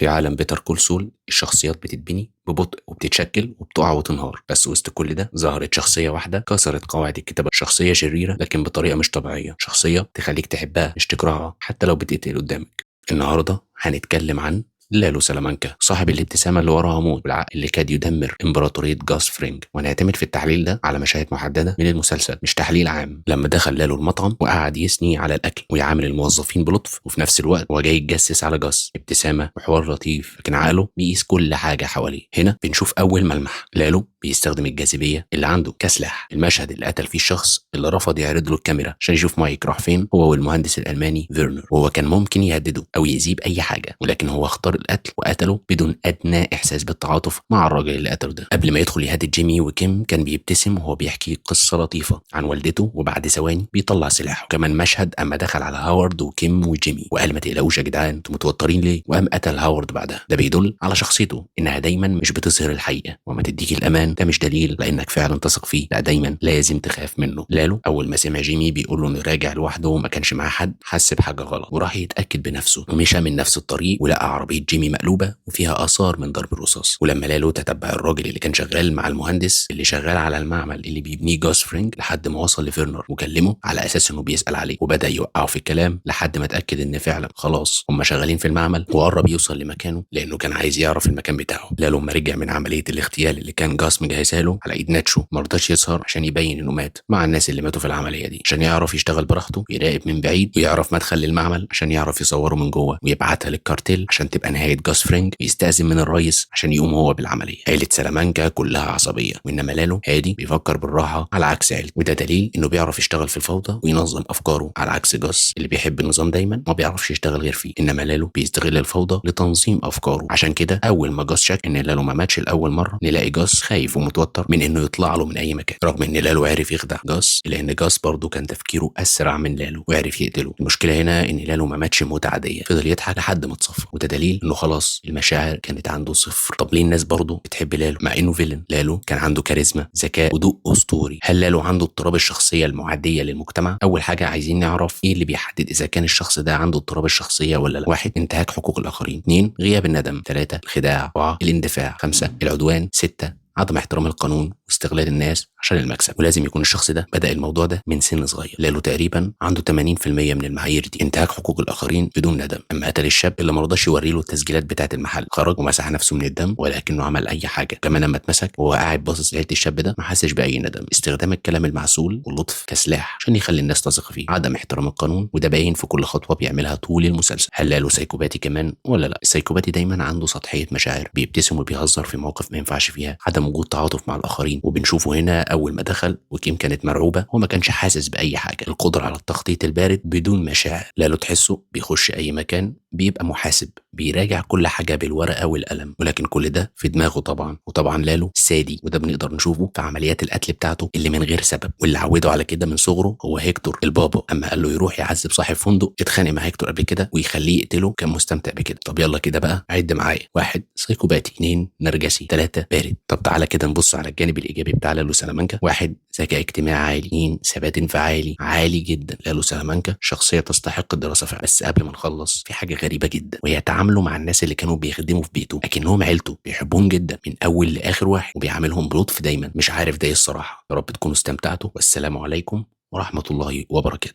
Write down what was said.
في عالم Better Call Saul الشخصيات بتتبني ببطء وبتتشكل وبتقع وتنهار، بس وسط كل ده ظهرت شخصية واحدة كسرت قواعد الكتابة، شخصية شريرة لكن بطريقة مش طبيعية، شخصية تخليك تحبها مش تكرهها حتى لو بتقتل قدامك. النهاردة هنتكلم عن لالو سلامانكا، صاحب الابتسامة اللي وراها موت والعقل اللي كاد يدمر إمبراطورية جاس فرينج. وهنعتمد في التحليل ده على مشاهد محددة من المسلسل مش تحليل عام. لما دخل لالو المطعم وقعد يثني على الأكل ويعامل الموظفين بلطف، وفي نفس الوقت هو جاي يتجسس على جاس، ابتسامة وحوار لطيف، لكن عقله بيقيس كل حاجة حواليه. هنا بنشوف أول ملمح، لالو بيستخدم الجاذبية اللي عنده كسلاح. المشهد اللي قتل فيه الشخص اللي رفض يعرض له الكاميرا عشان يشوف مايك راح فين هو والمهندس الألماني فيرنر، وهو كان ممكن يهدده أو يأذيه بأي حاجة، ولكن هو اختار القتل وقتله بدون أدنى إحساس بالتعاطف مع الراجل اللي قتله ده. قبل ما يدخل يهدد جيمي وكيم كان بيبتسم وهو بيحكي قصة لطيفة عن والدته، وبعد ثواني بيطلع سلاحه. كمان مشهد أما دخل على هاورد وكيم وجيمي وقال ما تقلقوش يا جدعان انتوا متوترين ليه، وقام قتل هاورد بعدها. ده بيدل على شخصيته إنها دايما مش بتظهر الحقيقة وما تديك الأمان، ده مش دليل لأنك فعلا تثق فيه، لا دايما لازم تخاف منه. لالو أول ما سمع جيمي بيقول له إنه راجع لوحده وما كانش معاه حد، حس بحاجة غلط وراح يتأكد بنفسه، ومشى من نفس الطريق ولقى عربية جيمي مقلوبة وفيها آثار من ضرب الرصاص. ولما لالو تتبع الراجل اللي كان شغال مع المهندس اللي شغال على المعمل اللي بيبنيه جاس فرينج لحد ما وصل لفيرنر وكلمه على أساس إنه بيسأل عليه، وبدأ يوقعه في الكلام لحد ما اتأكد إن فعلا خلاص هم شغالين في المعمل، وقرب يوصل لمكانه لأنه كان عايز يعرف المكان بتاعه. لالو لما رجع من عملية الاغتيال اللي كان جاس مجهزها له على إيد ناتشو ما رضاش يسهر عشان يبين إنه مات مع الناس اللي ماتوا في العملية دي، عشان يعرف يشتغل براحته ويراقب من بعيد ويعرف مدخل للمعمل عشان يعرف يصوره من جوه ويبعتها للكارتيل عشان تبقى نهاية جاس فرينج، ويستأذن من الرئيس عشان يقوم هو بالعملية. عيلة سلامانكا كلها عصبية، وإنما لالو هادي بيفكر بالراحة على عكس عيلته، وده دليل إنه بيعرف يشتغل في الفوضى وينظم أفكاره على عكس جاس اللي بيحب النظام دايما ما بيعرفش يشتغل غير فيه. إنما لالو بيستغل الفوضى لتنظيم أفكاره، عشان كده أول ما جاس شك إن لالو ما ماتش لأول مرة نلاقي جاس خايف ومتوتر من إنه يطلع له من أي مكان، رغم إن لالو عرف يخدع جاس، لأن جاس برضه كان تفكيره أسرع من لالو وعرف يقتله. المشكلة هنا إن لالو ما ماتش موتة عادية، فضل يضحك لحد ما اتصفى، وده دليل إنه خلاص المشاعر كانت عنده صفر. طب ليه الناس برضه بتحب لالو مع إنه villain؟ لالو كان عنده كاريزما، ذكاء، هدوء أسطوري. هل لالو عنده اضطراب الشخصية المعدية للمجتمع؟ أول حاجة عايزين نعرف إيه اللي بيحدد إذا كان الشخص ده عنده اضطراب الشخصية ولا لا. 1 انتهاك حقوق الآخرين، 2 غياب الندم، 3 الخداع، 4 الاندفاع، 5 العدوان، 6 عدم احترام القانون واستغلال الناس عشان المكسب. ولازم يكون الشخص ده بدأ الموضوع ده من سن صغير. لالو تقريبا عنده 80% من المعايير دي، انتهاك حقوق الاخرين بدون ندم. اما قتل الشاب اللي ما رضاش يوري له التسجيلات بتاعه المحل، خرج ومسح نفسه من الدم ولكنه عمل اي حاجة. كمان لما اتمسك وهو قاعد باصص لعيلة الشاب ده ما حسش باي ندم. استخدام الكلام المعسول واللطف كسلاح عشان يخلي الناس تثق فيه. عدم احترام القانون، وده باين في كل خطوة بيعملها طول المسلسل. هل لالو سايكوباتي كمان ولا لا؟ السايكوباتي دايما عنده سطحية مشاعر، بيبتسم وبيهزر في مواقف ما ينفعش فيها، عدم وجود تعاطف مع الاخرين. وبنشوفه هنا اول ما دخل وكيم كانت مرعوبه هو ما كانش حاسس باي حاجة. القدرة على التخطيط البارد بدون مشاعر. لالو تحسه بيخش اي مكان بيبقى محاسب، بيراجع كل حاجة بالورقة والقلم، ولكن كل ده في دماغه طبعا. وطبعا لالو سادي، وده بنقدر نشوفه في عمليات القتل بتاعته اللي من غير سبب، واللي عوده على كده من صغره هو هيكتور البابا. اما قال له يروح يعذب صاحب فندق اتخانق مع هيكتور قبل كده ويخليه يقتله، كان مستمتع بكده. طب يلا كده بقى عد معايا: 1 سايكوباتي، 2 نرجسي، 3 بارد. طب تعالى كده نبص على الجانب الايجابي بتاع لالو سلامانكا. 1 ذكاء اجتماعي عالي، 2 ثبات انفعالي عالي جدا. لالو سلامانكا شخصية تستحق الدراسة فعلا. بس قبل ما نخلص في حاجة غريبة جدا، وهي تعامله مع الناس اللي كانوا بيخدموا في بيته اكنهم عيلته، بيحبوهم جدا من اول لاخر واحد، وبيعاملهم بلطف دايما. مش عارف ده ايه الصراحة. يا رب تكونوا استمتعتوا، والسلام عليكم ورحمة الله وبركاته.